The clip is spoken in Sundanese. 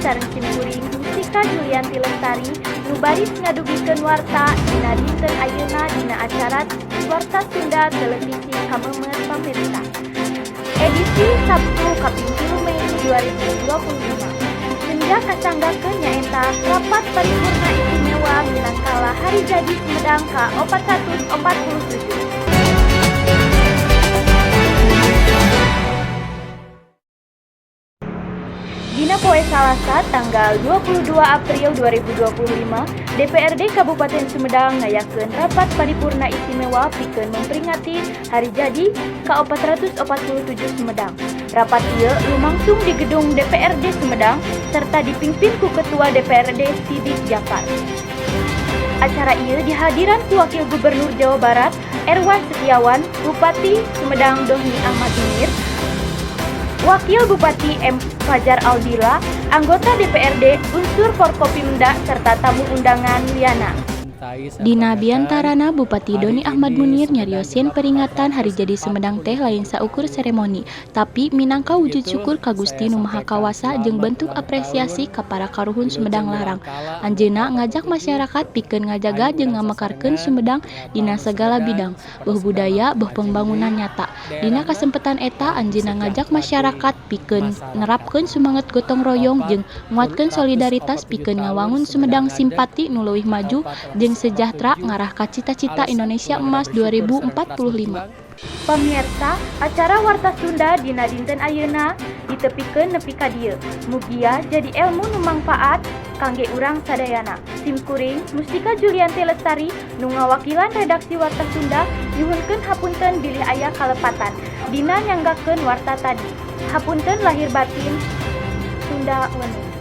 sareng simkuring Mustika Julianti Lestari nu baris ngadugikeun warta dina dinten ayeuna dina acara Warta Sunda Televisi Kamemet Pamirsa. Edisi Sabtu kaping 3 Mei 2025. Senja kasanggakeun nyaeta rapat paripurna istimewa minangkala Hari Jadi Sumedang ka 447. Dina poe Salasa tanggal 22 April 2025, DPRD Kabupaten Sumedang ngayakeun rapat paripurna istimewa pikeun memperingati Hari Jadi ka-447 Sumedang. Rapat ieu lumangsung di gedung DPRD Sumedang serta dipimpin ku Ketua DPRD Sidik Japar. Acara ieu dihadiran ku Wakil Gubernur Jawa Barat Erwan Setiawan, Bupati Sumedang Doni Ahmad Munir, Wakil Bupati M. Fajar Aldila, anggota DPRD, unsur Forkopimda, serta tamu undangan liana. Dina biantarana, Bupati Doni Ahmad Munir nyarios yen peringatan Hari Jadi Sumedang teh lain saukur seremoni, tapi minangka wujud syukur ka Gusti Nu Maha Kawasa jeung bentuk apresiasi ka para karuhun Sumedang Larang. Anjeunna ngajak masyarakat pikeun ngajaga jeung ngamekarkeun Sumedang dina sagala bidang, beuh budaya beuh pembangunan nyata. Dina kasempetan eta, anjeunna ngajak masyarakat pikeun nerapkeun sumanget gotong royong jeung nguatkeun solidaritas pikeun ngawangun Sumedang simpati nu leuwih maju jeung sejahtera ngarah ka cita-cita Indonesia Emas 2045. Pamirsa, acara Warta Sunda dina dinten ayeuna ditepikeun nepi ka dieu. Mugia jadi ilmu nu mangfaat kangge urang sadayana. Sim kuring Mustika Julianti Lestari nu ngawakilan redaksi Warta Sunda nyuhunkeun hapunten bilih aya kalepatan dina nyanggakeun warta tadi. Hapunten lahir batin. Sunda Wening.